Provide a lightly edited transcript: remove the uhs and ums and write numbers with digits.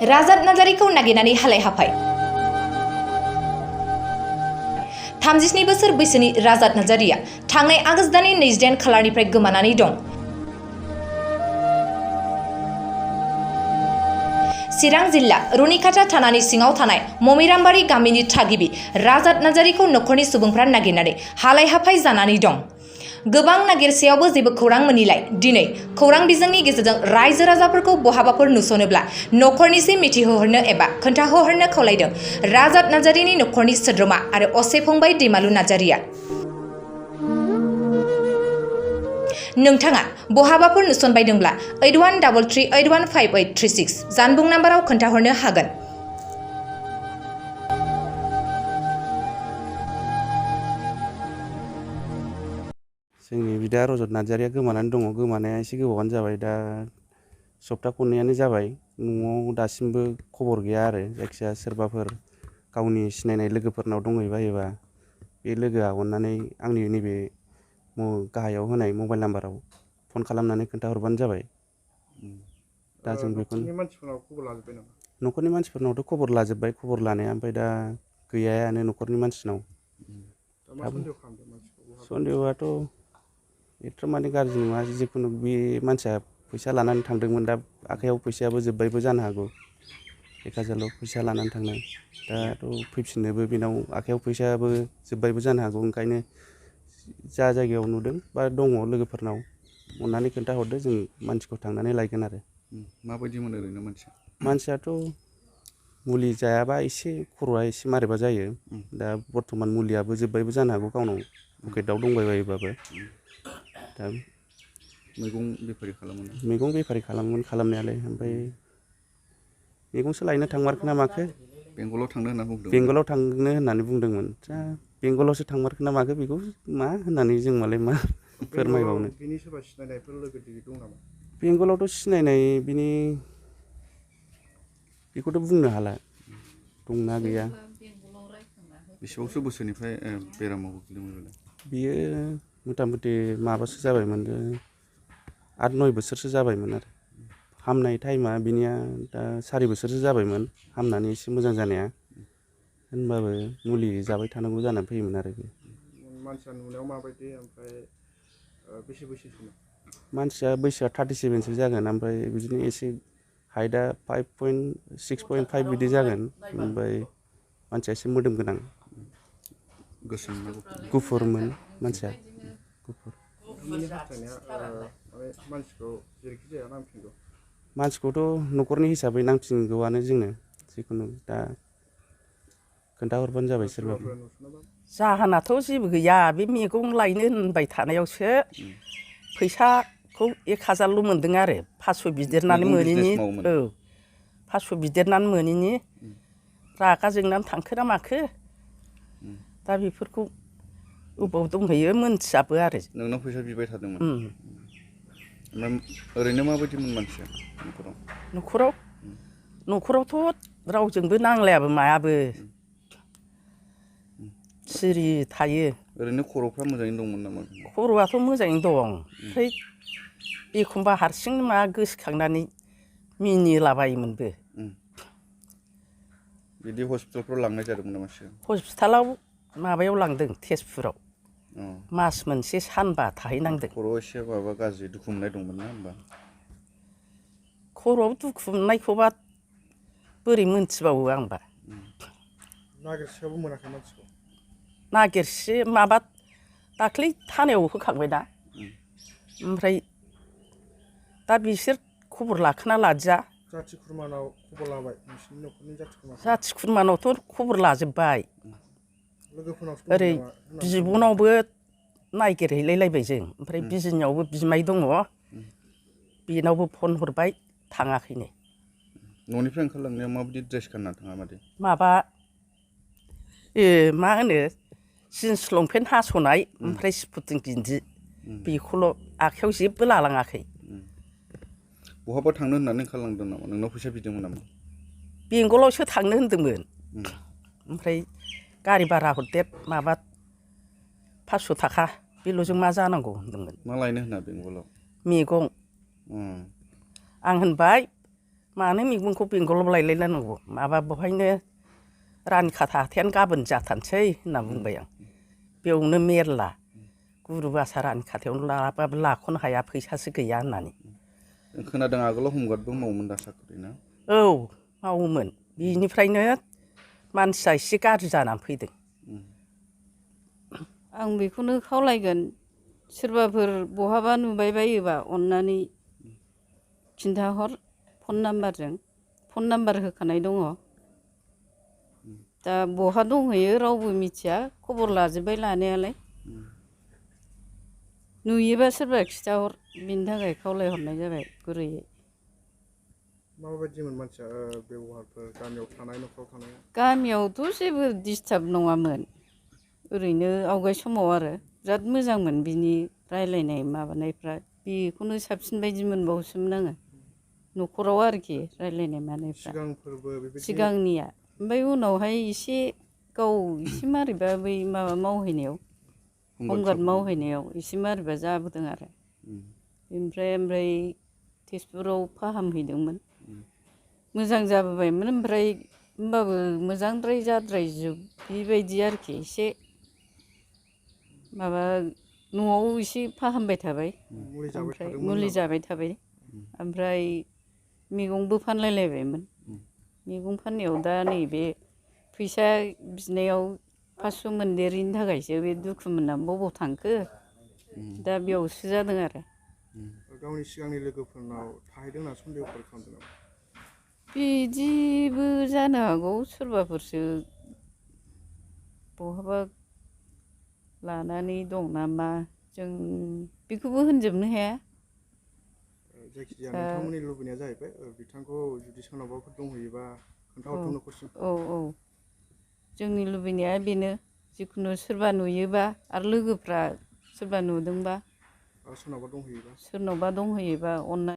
राजात नार्जारीखौ नागिरनानै हालाय हाफाय 37 बोसोर बैसोनि राजात नार्जारीया थांनाय आगस्त दाननि 28 खालारनिफ्राय गोमानानै दं। चिरां जिल्ला रुनिकाटा थानानि सिङाव थानाय ममिरामबारि गामिनि थागिबि राजात नार्जारीखौ नखरनि सुबुंफ्रा नागिरनानै हालाय हाफाय जानानै दं। गोबां नागिरसेयावबो जेबो खौरां मोनिलाय दिनै खौरां बिजोंनि गेजेरजों रायजो राजाफोरखौ बहाबाफोर नुसनोब्ला नखरनिसिम मिथिहोहरनो एबा खोन्थाहोहरनो खावलायदों राजात नार्जारीनि नखरनि सोद्रोमा आरो असे फंबाय दैमालु नार्जारीया। नोंथाङा बहाबाफोर नुसनबायदोंब्ला 8133815836 जानबुं नाम्बाराव खोन्थाहरनो हागोन। जोंनि बिदा रजत नार्जारीया गोमानानै दङ। गोमानाया एसे गोबावानो जाबाय, दा सप्ता खननैयानो जाबाय। न'आव दासिमबो खबर गैया आरो जायखिजाया सोरबाफोर गावनि सिनायनाय लोगोफोरनाव दंहैबायोबा बे लोगोआ अननानै आंनि नैबे गाहायाव होनाय मबाइल नाम्बाराव फन खालामनानै खोन्थाहरबानो जाबाय। दा जों बेखौनो न'खरनि मानसिफोरनावथ' खबर लाजोब्बाय, खबर लानाया, ओमफ्राय दा गैयायानो न'खरनि मानसिनाव। सन्देहआथ' एथ' माने गाज्रि नङा, जिखुनु बे मानसिया फैसा लानानै थांदोंमोन। दा आखाइयाव फैसायाबो जोब्बायबो जानो हागौ। 1000ल' फैसा लानानै थांनाय, दाथ' फैफिननोबो बेनाव आखाइयाव फैसायाबो जोब्बायबो जानो हागौ। ओंखायनो जा जायगायाव नुदों बा दङ लोगोफोरनाव अननानै खोन्थाहरदो, जों मानसिखौ थांनानै लायगोन आरो। माबायदिमोन ओरैनो मानसियाथ' मुलि जायाबा एसे खर'आ एसे मारैबा जायो। दा बर्थमान मुलियाबो जोब्बायबो जानो हागौ गावनाव पकेटाव दंबायबायोबाबो। दा मैगं बेफारि खालामोमोन खालामनायालाय, ओमफ्राय मैगंसो लायनो थांमारखो ना माखो। बेंगलाव थांनो होनना बुंदों। बेंगलाव थांनो होननानै बुंदोंमोन। दा बेंगलावसो थांमारखो ना माखो बेखौ मा होननानै जों मालाय मा फोरमायबावनो। बिनि सोरबा सिनायनायफोर लोगो दं नामा? बेंगलावथ' सिनायनाय बिनि बेखौथ' बुंनो हाला दंना गैया। बेसेबांसो बोसोरनिफ्राय बेरामाव गोग्लैदोंमोन? बियो मथा मथि माबासो जाबायमोन, 8-9 बोसोरसो जाबायमोन आरो। हामनाय टाइमा बिनिया दा 4 बोसोरसो जाबायमोन हामनानै एसे मोजां जानाया। होनबाबो मुलि जाबाय थानांगौ जानानै फैयोमोन आरो बे। मानसिया नुनायाव माबायदि, ओमफ्राय बेसे बैसोसोमोन? मानसिया बैसोआ 37सो जागोन, ओमफ्राय बिदिनो एसे हाइटआ 5.6.5 बिदि जागोन। ओमफ्राय मानसिया एसे मोदोम गोनां। गुफुरमोन मानसिया, गुफुर। मानसिखौथ' न'खरनि हिसाबै नांफिनगौआनो जोंनो, जिखुनु दा खोन्थाहरबानो जाबाय सोरबाफोर। जाहोनाथ' जेबो गैया, बे मैगं लायनो होनबाय थानायावसो फैसाखौ 1000ल' मोनदों आरो 500 बिदेरनानै मोनैनि। 500 बिदेरनानै मोनैनि रागा जोंनानै थांखो ना माखो। दा बेफोरखौ बबाव दंहैयो मोनथियाबो आरो। नोंनाव फैसा बिबाय थादोंमोन? ओमफ्राय ओरैनो माबायदिमोन मानसिया न'खराव? न'खरावथ' रावजोंबो नांलायाबो मायाबो, सिरि थायो। ओरैनो खर'फ्रा मोजाङैनो दंमोन नामा? खर'आथ' मोजाङैनो दं, ओमफ्राय एखमबा हारसिं मा गोसोखांनानै मिनिलाबायोमोनबो। बिदि हस्पिटालफ्राव लांनाय जादोंमोन नामा सिगां? हस्पिटालाव माबायाव लांदों, तेजपुराव। मास मोनसे सानबा थाहैनांदों। खर'आव एसे माबा गाज्रि दुखु मोननाय दंमोन ना होमबा? खर'आव दुखु मोननायखौबा बोरै मोनथिबावो आंबा। नागिरसेयावबो मोनाखै मानसिखौ? नागिरसे माबा दाख्लै थानायाव होखांबायना, ओमफ्राय दा बिसोर खबर लाखोना लादिया। जाथि खुरमानाव खबर लाबाय? नोंसिनि न'खरनि जाथि खुरमानावथ' खबर लाजोब्बाय। ओरै बिब'नावबो नायगिरहैलायलायबाय जों, ओमफ्राय बिजिनियावबो बिमाय दङ, बेनावबो फन हरबाय, थाङाखैनो। न'निफ्राय ओंखारलांनायाव माबायदि ड्रेस गानना थाङा मादै? माबा मा होनो जिन्स लंपेन्ट हास'नाय, ओमफ्राय स्पुथिं गिन्जि, बेखौल', आखाइयाव जेबो लालाङाखै। बहाबा थांनो होननानै ओंखारलांदों नामा? नोंनाव फैसा बिदोंमोन नामा? बेंगलावसो थांनो होनदोंमोन, ओमफ्राय गारि भारा हरदेर, माबा 500 थाखा, बेल'जों मा जानांगौ होनदोंमोन। मा लायनो होनना बेंगलाव? मैगं। आं होनबाय मानो मैगंखौ बेंगलाव लायलायनांगौ माबा बहायनो रानिखाथा हाथायानो गाबोन जाथारनोसै होनना बुंबाय आं बेयावनो मेरला गुरुबासा रानिखाथायावनो लाबाबो लाख'नो हाया फैसासो गैया होननानै जों खोनादों आगोलाव हमगादबो मावोमोन दा साख्रि ना औ मावोमोन बिनिफ्रायनो मानसिया एसे गाज्रि जानानै फैदों आं बेखौनो खावलायगोन सोरबाफोर बहाबा नुबाय बायोबा अननानै खिन्थाहर फन नाम्बारजों फन नाम्बार होखानाय दङ दा बहा दंहैयो रावबो मिथिया खबर लाजोब्बाय लानायालाय नुयोबा सोरबा खिथाहर बिनि थाखाय खावलायहरनाय जाबाय गुरैयै माबायदिमोन मानसिया बेबहारफोर गामियाव थानाय न'खराव थानाया गामियावथ' जेबो डिस्टार्ब नङामोन ओरैनो आवगाय समाव आरो बिराद मोजांमोन बिनि रायलायनाय माबानायफ्रा बेखौनो साबसिन बायदि मोनबावोसोमोन आङो न'खराव आरोखि रायलायनाय मानायफ्रा सिगांफोरबो बेबायदि सिगांनिया ओमफ्राय उनावहाय एसे गाव एसे मारैबा बै माबा मावहैनायाव हमगार्ड मावहैनायाव एसे मारैबा जाबोदों आरो ओमफ्राय तेजपुराव फाहामहैदोंमोन मोजां जाबोबायमोन ओमफ्राय होमबाबो मोजांद्राय जाद्रायजोबैबायदि आरोखि एसे माबा न'आव एसे फाहामबाय थाबाय ओमफ्राय मुलि जाबाय थाबाय ओमफ्राय मैगंबो फानलायलायबायमोन मैगं फाननायाव दा नैबे फैसा बिनायाव 500 मोनदेरिनि थाखायसो बे दुखु मोननानै बबाव थांखो दा बेयावसो जादों आरो गावनि सिगांनि लोगोफोरनाव थाहैदों होनना सन्देहफोर खालामदों नामा बिदिबो जानो हागौ सोरबाफोरसो बहाबा लानानै दं नामा जों बेखौबो होनजोबनो हाया जायखिजाया नोंथांमोननि लुबैनाया जाहैबाय बिथांखौ जुदि सोरनावबाफोर दंहैयोबा खोन्थाहरथों न'खरसिम औ जोंनि लुबैनाया बेनो जिखुनु सोरबा नुयोबा आरो लोगोफ्रा सोरबा नुदोंबा सोरनावबा दंहैयोबा सोरनावबा दंहैयोबा अननानै